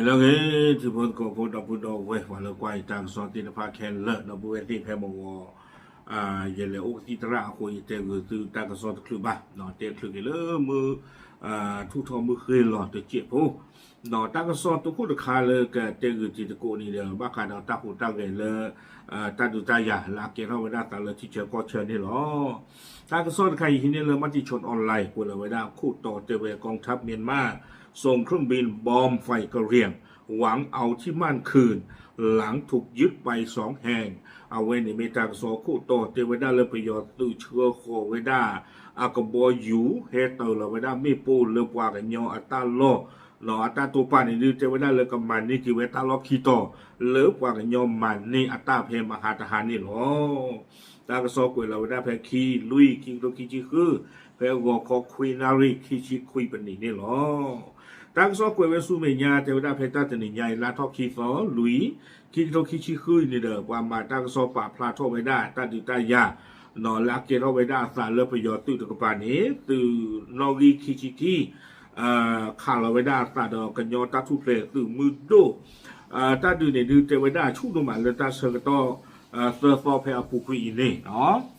လၢအဂ့ၤ ထံဖိကီၢ်ဖိဒီပုၢ်ဒီဝဲၢ် ပှၤလၢကွၢ်ယတၢ်ကစီၣ်သ့ၣ်တဖၣ်ခဲလၢာ် ဒီပုၢ်ဝဲၢ်သ့ၣ်ဖဲမုၢ်ဂီၤ ယလဲၤအိၣ်ကသံၣ်သရၣ်အဃိ ယတဲဂုာ်သုတၢ်ကစီၣ်တချုးဘၣ် တဲချုးက့ၤလၢမုၢ် ထူၣ်ထီၣ်မုၢ်ဃ့လီၤတစဲးဖိ ဒီးတၢ်ကစီၣ်တခိၣ်တခါလၢကတဲဂုာ်တံၤသကိးန့ၣ်ဒီး ဘၣ်ဃးဒီးတၢ်ဟူးတၢ်ဂဲၤလၢ တၢ်ဒုးတၢ်ယၤလၢအကဲထီၣ်ဝဲဒၣ်သးလၢထံဆၢကီၢ်ဆၢန့ၣ်လီၤ. တၢ်ကစီၣ်တခါအံၤဟံးန့ၢ်လၢ Matichon Online ကွဲးလီၤဝဲဒၣ်ခိၣ်တီတဲဝဲ กองทัพเมียนมาส่งเครื่องบินบอมใส่กะเหรี่ยง หวังเอาที่มั่นคืน หลังถูกยึดไปสองแห่ง အဝဲန့ၣ်မ့ၢ်တၢ်ကစီၣ်ခိၣ်တီတဲဝဲဒၣ်လၢပယီၤသုးဆှၢဃီၤဝဲဒၣ် အကဘီယူၤဟဲတၢၤလီၤဝဲဒၣ်မ့ၣ်ပိၢ်လၢပှၤကညီအတၢ်လီၢ် ဒီးအတၢ်တိာ်ပာ်န့ၣ်ဒုးတဲဝဲဒၣ်လၢကမၤန့ၢ်က့ၤဝဲတၢ်လီၢ်ခံတီၤ လၢပှၤကညီမၤန့ၢ်အတၢ်ဖဲမဟါတဟါန့ၣ်လီၤ. တၢ်ကစီၣ်ကွဲးလီၤဝဲဒၣ်ဖဲခံလွံၢ် ခံကထိခံဆံဃု ဖဲဂီၤခီခွံနၣ်ရံၣ်ခံဆံခွံပနံၣ်န့ၣ်လီၤ. တၢ်ကစီၣ်ကွဲးဝဲဆူမဲာ်ညါ တဲဝဲဒၣ်ဖဲတၢ်တနံၤညါအံၤ လါထီၣ်ခံသီ လွံၢ် ခံကထိခံဆံဃုအံၤန့ၣ်ဒီး ပှၤမၤတၢ်ကစီၣ်ပာ်ဖျါထီၣ်ဝဲဒၣ်တၢ်ဒုးတၢ်ယၤ လၢအကဲထီၣ်ဝဲဒၣ်အသးလၢပယီၤသုးတကပၤန့ၣ် သုးနီၣ်ဂံၢ်ခံဆံခံ ခးလီၤဝဲဒၣ်အသးဒီးကညီတၢ်ထူၣ်ဖျဲးသုးမုၢ်ဒိၣ် တၢ်ဒုးန့ၣ်ဒုးတဲဝဲဒၣ်ဆူၣ်ဒိၣ်မးလၢတၢ်ဆၢကတီၢ် သၢသီဖဲအပူၤကွံာ်အံၤန့ၣ်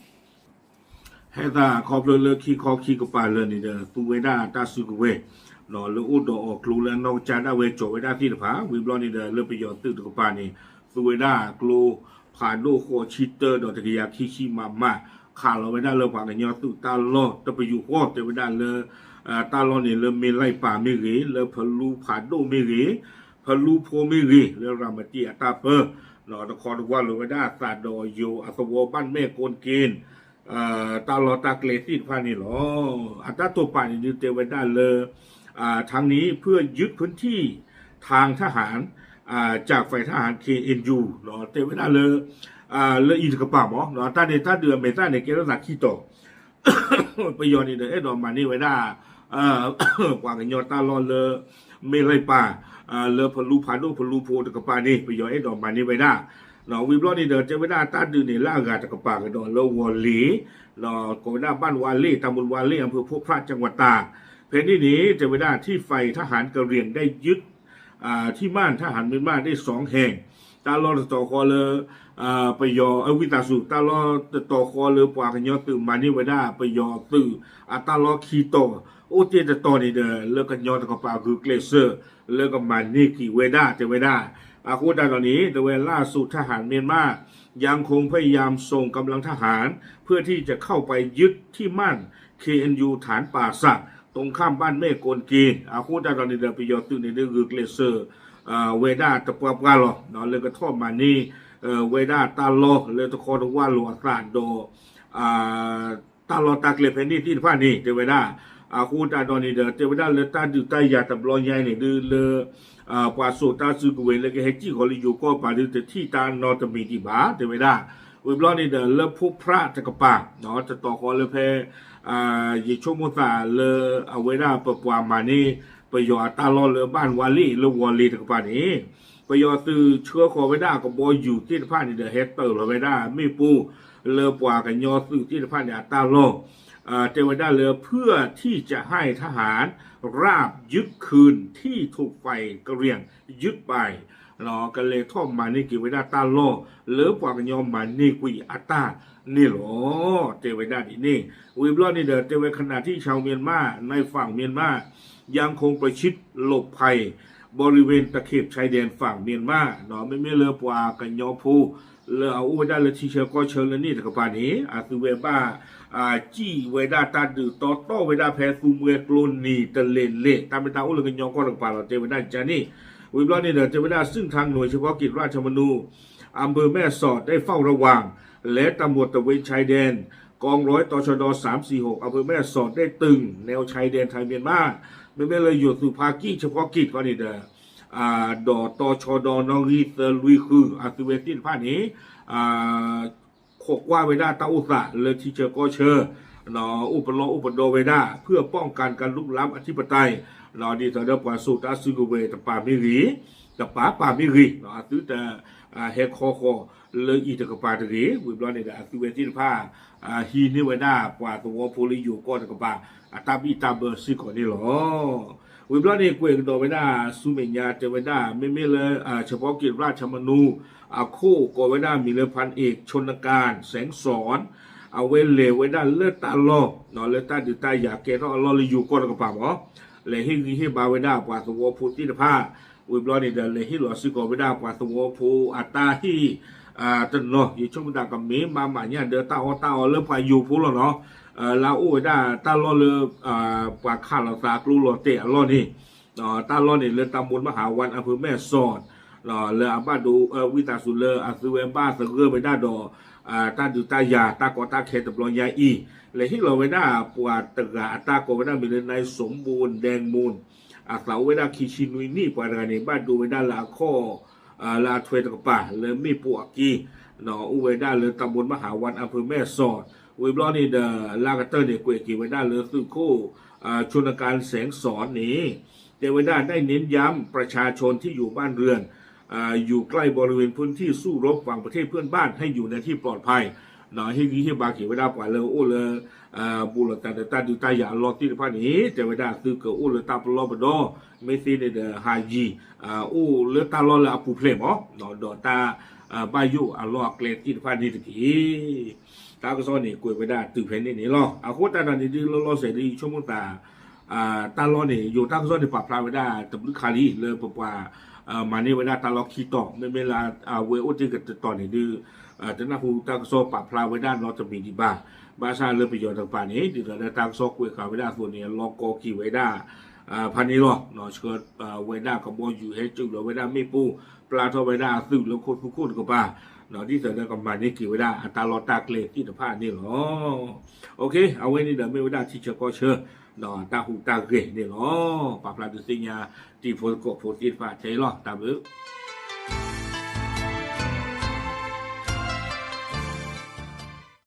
ဟဲသးခီဖျိလၢခံခီခံကပၤလၢာ်န့ၣ်ဒီး သူဝဲဒၣ်တၢ်စုကဝဲၤ လၢအိၣ်ဒီးအီၤကျိလၢအနီၢ်ကစၢ်ဒၣ်ဝဲကၠီၤဝဲဒၣ်သ့ၣ်တဖၣ် ဝံၤဘျီန့ၣ်ဒီး လၢပယီၤသုးတကပၤန့ၣ် သူဝဲဒၣ်ကျိဖးဒိၣ်ဃိးဆံတၢဒီးတကယၤခံဆံမးမး ခးလီၤဝဲဒၣ်လၢပှၤကညီသုးတၢ်လီၢ်တပယူာ်ဃီ တဲဝဲဒၣ်လၢ တၢ်လီၢ်န့ၣ်လၢမ့ၢ်လံပၢ်မ့ၢ်ဂ့ၤ လၢဖလူဖးဒိၣ်မ့ၢ်ဂ့ၤ ဖလူဖိမ့ၢ်ဂ့ၤ လၢရၤမတံအတၢ်ပၢ ဒီးတခီတဝၢ်လီၤဝဲဒၣ်အသးဒီးယိၤအသဝီဘၣ်မဲာ်ကိၣ်က့ၣ် တၢ်လီၢ်တၢ်ကျဲသ့ၣ်တဖၣ်န့ၣ်လီၤ. အတၢ်တိာ်ပာ်န့ၣ်ဒုးတဲဝဲဒၣ်လၢ ทั้งนี้เพื่อยึดพื้นที่ทางทหาร จากฝ่ายทหาร เคเอ็นยู တဲဝဲဒၣ်လၢ လၢအံၤတကပၤမး တၢ်န့ၣ်တၢ်ဒုးအမဲာ်သၣ်န့ၣ် ကဲထီၣ်သးခံတီၤ ပယီၤန့ၣ်ဒီး အဲၣ်ဒိးမၤန့ၢ်ဝဲဒၣ် ပှၤကညီတၢ်လီၢ်လၢ မ့ၢ်လံပၢ် လၢဖလူဖးဒိၣ်ဖလူဖိတကပၤန့ၣ် ပယီၤအဲၣ်ဒိးမၤန့ၢ်ဝဲဒၣ် ဝံၤဘျီန့ၣ်ဒီး တဲဝဲဒၣ်တၢ်ဒုးန့ၣ်လၢအဂၤတကပၤကဒီးလၢဝီၤလ့ၤ ကိးဝဲဒၣ် บ้านวาเล่ ตำบลวาเล่ อำเภอพบพระ จังหวัดตาก ဖဲန့ၣ်န့ၣ် တဲဝဲဒၣ် ที่ฝ่ายทหารกะเหรี่ยงได้ยึด ที่มั่นทหารเมียนมาได้สองแห่ง တၢ်လီၢ်တတီၤဃီလၢ ပယီၤအဝံသးစူၤ တၢ်လီၢ်တတီၤဃီလၢပှၤကညီသုးမၤန့ၢ်ဝဲဒၣ် ပယီၤသုးအတၢ်လီၢ်ခံတီၤ အိၣ်တ့ၢ်တတီၤန့ၣ်ဒီး လၢကညီတကပၤဂုာ်ကျဲးစၢး လၢကမၤန့ၢ်က့ၤဝဲဒၣ် တဲဝဲဒၣ် အဃိသတးဒီးန့ၣ် တဲဝဲ ล่าสุดทหารเมียนมา ยังคงพยายามส่งกำลังทหาร เพื่อที่จะเข้าไปยึดที่มั่น เคเอ็นยู ฐานป่าสัก ตรงข้ามบ้านแม่โกนเกณฑ์ အဃိသတးဒီးန့ၣ်ဒီး ပယီၤသုးန့ၣ်ဒုးဂုာ်ကျဲးစၢး ဝဲဒၣ်တပှၢ်ပှၢ်လီၤ လၢကထီၣ်မၤန့ၢ် ဝဲဒၣ်တၢ်လီၢ်လၢတခီတဝၢ်လိာ်အသးဒီး တၢ်လီၢ်တၢ်ကျဲဖဲန့ၣ်သ့ၣ်တဖၣ်န့ၣ် တဲဝဲဒၣ် အဃိသတးဒီးန့ၣ်ဒီး တဲဝဲဒၣ်လၢတၢ်ဒုးတၢ်ယၤတဘျီညါအံၤန့ၣ်ဒုးလၢ ပှၤစိာ်တၢ်စုကဝဲၤလၢကဟဲစံၣ်ဃီၤလၢယိၤကီၢ်ပၤဒုးတထံၣ်တၢ်နီတမံၤဒံးဘၣ် တဲဝဲဒၣ် ဝံၤဘျီန့ၣ်ဒီး လၢဖိဖြးတကပၤ တတီၤဃီလၢဖဲ ယဆိကမိၣ်သးလၢအဝဲဒၣ်ပပှၤမၤန့ၢ် ပယီၤအတၢ်လီၢ်လၢ บ้านวาเล่ လၢဝီၤလ့ၤတကပၤန့ၣ် ပယီၤသုးဆှၢဃီၤဝဲဒၣ်အကဘီယူၤသ့ၣ်တဖၣ်န့ၣ်ဒီး ဟဲတၢၤလီၤဝဲဒၣ်မ့ၣ်ပိၢ်လၢပှၤကညီသုးသ့ၣ်တဖၣ်န့ၣ်အတၢ်လီၢ် တဲဝဲဒၣ်လၢ เพื่อที่จะให้ทหารราบยึดคืนที่ถูกฝ่ายกะเหรี่ยงยึดไป ကလဲၤထီၣ်မၤန့ၢ်က့ၤဝဲဒၣ်တၢ်လီၢ် လၢပှၤကညီမၤန့ၢ်ကွံာ်အတၢ်န့ၣ်လီၤ တဲဝဲဒၣ်ဒ်န့ၣ် ဝံၤဘျီန့ၣ်ဒီး တဲဝဲ ขณะที่ชาวเมียนมาในฝั่งเมียนมายังคงประชิดหลบภัย บริเวณตะเข็บชายแดนฝั่งเมียนมา မ့မ့ၢ်လၢပှၤကညီဖိ လၢအအိၣ်ဝဲဒၣ်လၢထံဆၢကီၢ်ဆၢလၢန့ၣ်တကပၤန့ၣ် အသုဝဲဘၣ် စံၣ်ဝဲဒၣ်တၢ်ဒုးတီတီဝဲဒၣ်ဖဲသူမှဲကျိနံၤတလဲၤလဲၤ တၢ်မ့ၢ်တၢ်အိၣ်လၢကညီကီၢ်တကပၤလီၤ တဲဝဲဒၣ်ကန့ၣ် ဝံၤဘျီန့ၣ်ဒီး တဲဝဲဒၣ် ซึ่งทางหน่วยเฉพาะกิจราชมนู อำเภอแม่สอดได้เฝ้าระวัง และตำรวจตระเวนชายแดน กองร้อย ตชด สามสี่หก อำเภอแม่สอดได้ตึงแนวชายแดนไทยเมียนมา မ့မ့ၢ်လၢယိၤသုးဖါကံၣ် เฉพาะกิจ ဃီန့ၣ်ဒီး ဒီး တၢ်ဆီဒီနီၣ်ဂံၢ်သၢလွံၢ်ဃု အသုဝဲသ့ၣ်တဖၣ်န့ၣ် ခိးကွၢ်ဝဲဒၣ်တၢ်အိၣ်သးလၢထံဆၢကီၢ်ဆၢ အိၣ်ပလီၢ်အိၣ်ပဒီဝဲဒၣ် เพื่อป้องกันการลุกล้ำอธิปไตย ဒ်သိးဒီးပှၤစိာ်တၢ်စုကဝဲၤတပၤမ့ၢ်ဂ့ၤ တပၤပၤမ့ၢ်ဂ့ၤ အသုတ ဟဲခီဃီၤလၢအံၤတကပၤတဂ့ၤ ဝံၤဘျီန့ၣ်ဒီး အသုဝဲသ့ၣ်တဖၣ် ဟံးန့ၢ်ဝဲဒၣ်ပှၤသဝီဖိလၢယိၤကီၢ်တကပၤ အတၢ်ဘံၣ်တၢ်ဘၢစ့ၢ်ကီးန့ၣ်လီၤ. ဝံၤဘျီန့ၣ် ကွဲးကဒီးဝဲဒၣ်ဆူမဲာ်ညါ တဲဝဲဒၣ် မ့မ့ၢ်လၢ เฉพาะกิจราชธรรมนูญ အခိၣ်ကိးဝဲဒၣ်မံၤလၢ พันเอก ชลการ แสงสอน အဝဲလဲၤဝဲဒၣ်လၢတၢ်လီၢ် လၢတၢ်ဒုးတၢ်ယၤကဲထီၣ်အလီၢ်လၢယိၤကီၢ်တကပၤမး လဲၤဟ့ၣ်ဂံၢ်ဟ့ၣ်ဘါဝဲဒၣ်ပှၤသဝီဖိသ့ၣ်တဖၣ် ဝံၤဘျီန့ၣ်ဒီး လဲၤဟ့ၣ်လီၤစ့ၢ်ကီးဝဲဒၣ်ပှၤသဝီဖိအတၢ်ဟ့ၣ် တနီၤ ယဆိကမိၣ်သးကမ့ၢ်မၤမးညၣ်ဒၢတၢ်အီၣ်တၢ်အီလၢပှၤယိၤဖိလီၤနီၤ လၢအအိၣ်ဝဲဒၣ်တၢ်လီၢ်လၢ ပှၤခးလိာ်သးကျိလီၤတဲာ်အလီၢ်န့ၣ် တၢ်လီၢ်န့ၣ်လၢ ตำบลมหาวัน อำเภอแม่สอด လၢအဘၣ်ဒိ ဝံသးစူၤလၢအသုဝဲဘၣ်သဂၢၢ်ဝဲဒၣ်ဒီး တၢ်ဒုးတၢ်ယၤတၢ်ကီတၢ်ခဲတဘျီညါအံၤ လဲၤဟ့ၣ်လီၤဝဲဒၣ်ပှၤတဂၤအတၢ်ကိးဝဲဒၣ်မံၤလၢ นายสมบูรณ์ แดงมูล အသးအိၣ်ဝဲဒၣ်ခံဆံနွံနံၣ် ပှၤတဂၤန့ၣ် ဘၣ်ဒိဝဲဒၣ်လၢအခီၣ် လၢအထွဲတကပၤ လၢမ့ၣ်ပိၢ်အက့ အိၣ်ဝဲဒၣ်လၢ ตำบลมหาวัน อำเภอแม่สอด ဝံၤဘျီန့ၣ်ဒီး လၢအကတၢၢ်န့ၣ် ကွဲးက့ၤဝဲဒၣ်လၢသုးခိၣ် ชลการ แสงสอน န့ၣ် တဲဝဲဒၣ် ได้เน้นย้ำประชาชนที่อยู่บ้านเรือน อยู่ใกล้บริเวณพื้นที่สู้รบฝั่งประเทศเพื่อนบ้านให้อยู่ในที่ปลอดภัย ဟ့ၣ်ဂံၢ်ဟ့ၣ်ဘါက့ၤဝဲဒၣ်ပှၤလၢအအိၣ်လၢ ဘူးလိာ်သးဒီးတၢ်ဒုးတၢ်ယၤအလီၢ်သ့ၣ်တဖၣ်န့ၣ် တဲဝဲဒၣ်သုကအိၣ်လၢတၢ်ပလီၢ်ပဒီ မ့ၢ်သ့န့ၣ်ဒီးဟးယံၤ အိၣ်လၢတၢ်လီၢ်လၢအပူၤဖျဲးမး ဒီးတၢ် ဘၣ်ယိၣ်အလီၢ်အကျဲသ့ၣ်တဖၣ်န့ၣ်တက့ၢ်. တၢ်ကစီၣ်န့ၣ် ကွဲးဝဲဒၣ်တုၤဖဲန့ၣ်န့ၣ်လီၤ. အဃိသတးဒီးန့ၣ်ဒုး လီၤလီၤဆဲးဒုး ယဆိကမိၣ်သး တၢ်လီၢ်န့ၣ် ယိၤတၢ်ကစီၣ်န့ၣ် ပာ်ဖျါဝဲဒၣ်တဘျုးခါလံ လၢပပှၤ မၤန့ၢ်ဝဲဒၣ်တၢ်လီၢ်ခံတီၤ မ့မ့ၢ်လၢအဝဲအိၣ်တ့ၢ်ကတတီၤန့ၣ်ဒုး တနၢ်ဟူတၢ်ကစီၣ်ပာ်ဖျါဝဲဒၣ်နီတမံၤဒံးဘၣ်. ဘၣ်ဆၣ်လၢပယီၤတကပၤန့ၣ် ဒ်သိးလၢတၢ်ကစီၣ်ကွဲးဃာ်ဝဲဒၣ်အသိးန့ၣ် အလီၢ်ကီက့ၤဝဲဒၣ် ဖဲန့ၣ်လီၤ. ဆှၢဝဲဒၣ်ကဘီယူၤဟဲစိာ်လီၤဝဲဒၣ်မ့ၣ်ပိၢ် ပျၢ်ထီၣ်ဝဲဒၣ်အသုးလၢခိၣ်သူခိၣ်တကပၤ ဒ်သိးလၢကမၤန့ၢ်က့ၤဝဲဒၣ်အတၢ်လီၢ်တၢ်ကျဲသ့ၣ်တဖၣ်န့ၣ်လီၤ. အဝဲန့ၣ်ဒီးမ့ၢ်ဝဲဒၣ်ထံဆၢကီၢ်ဆၢ တၢ်ဟူးတၢ်ဂဲၤန့ၣ်လီၤ. ပာ်ဖျါဒုးသ့ၣ်ညါတံၤဖိသကိးဖိသ့ၣ်တဖၣ်ထဲအံၤလီၤ. တၢ်ဘျုး